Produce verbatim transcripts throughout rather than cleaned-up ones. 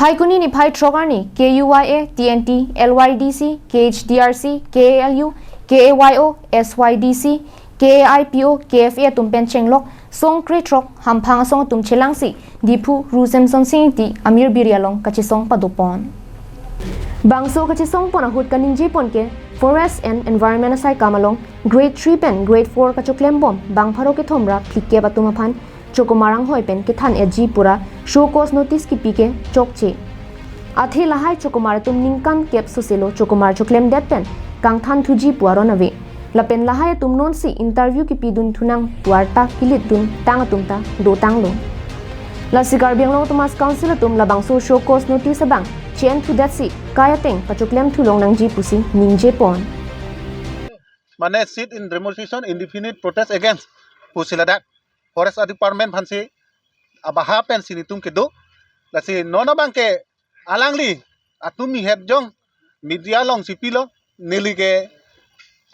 Phaikuni niphai throk arni K U Y A, T N T, L Y D C, K H D R C, K A L U, K A Y O, S Y D C, K A I P O, K F A atum pen chenglok song krethrok hamphang asong atum chelangsi Diphu Ru Semson Sing Ingti Amir Biri along kachesong padopon. Bangso kachesong pon ahut kaningje pon ke Forest and Environment asai kam along Grade three pen Grade four kachoklem bom bang pharo kethom ra phlikep atum aphan chokomar anghoi pen kethan etji pura show cause notice kipi ke chokche. Athe lahai chokomar atum ningkan kep soselo chokomar choklemdet pen kangthan thuji pu aron ave. Lapen lahai atum nonsi interview kipidun thunang pu arta kilitdun tang atum ta dotanglo. Lasi Karbi Anglong Autonomous Council atum labangso show cause notice abang che-en thudetsi kai ateng pachoklem thulong nangji pusi ningje pon. Mane sit in demonstration indefinite protest against pusi ladak Forest Department aphansi abaha pensi nelitum kedo. Lasi non abang ke alangli atum mi het jong media alongsi pilo, neli ke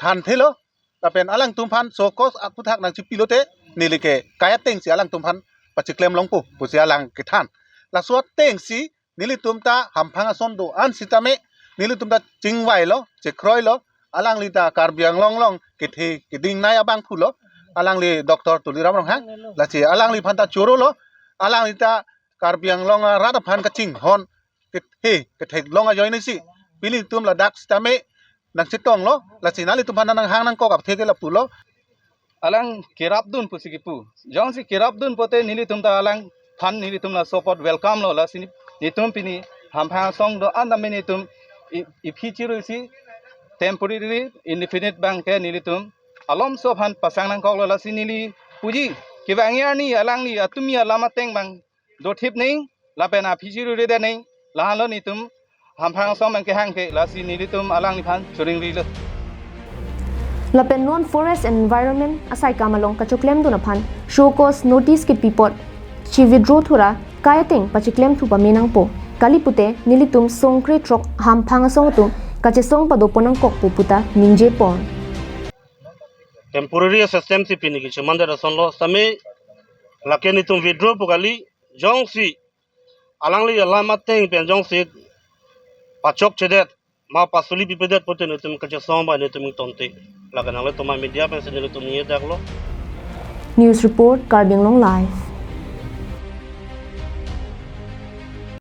thanthelo, lapen alangtum aphan show cause aputhak nangsi pilote neli ke kai atengsi alangtum aphan pachiklem longpo pusi alang kethan. Laso atengsi nelitum ta hamphang ason do-an sitame nelitum ta chingvailo, chekroilo, alangli ta Karbi Anglong along kethe keding nai abangphulo, alangli Doctor Tuliram Ronghang, lasi alangliphan ta chorolo, alangli ta Karbi Anglong arat aphan kachinghon kethe ketheklong ajoinesi pini nelitum ladak sitame nangchetonglo, lasi nanglitum aphan nanghang nangkok apothe ke lapulo. Alang kerapdun pusi kipu. Jongsi kerapdun pote nelitum ta alangphan nelitum la support welcome lo, lasi nelitum pini hamphang asong do-an tame nelitum i- iphi chirusi temporary indefinite abang ke nelitum alomso aphan pasang nangkoklo, lasi neli puji kevangji arni alangli atum mi alam ateng abang dothip nang lapen aphi chiruredet nang, lahenlo nelitum hamphang asong abang kehang ke, lasi nelitum alangliphan choringrilo. Lapen non Forest and Environment asai kam along kachoklemdun aphan show cause notice kipi apot chi withdraw thura kai ateng pachiklem thu pame nangpo. Kali pute nelitum song krethrok hamphang asong atum kachesong padopon nangkokpo puta ningje pon. Temporary system si pini kechemandet asonlo, sitame lake nelitum withdraw pu kali. Jongsi alangli alam ateng pen jongsi pachokchedet ma pasuli pipedet pote nelitum kachesong abang nelitum ingtonte. Lake nanglitum media pensi nelitum ningjetaklo. News report, Karbi Anglong Live.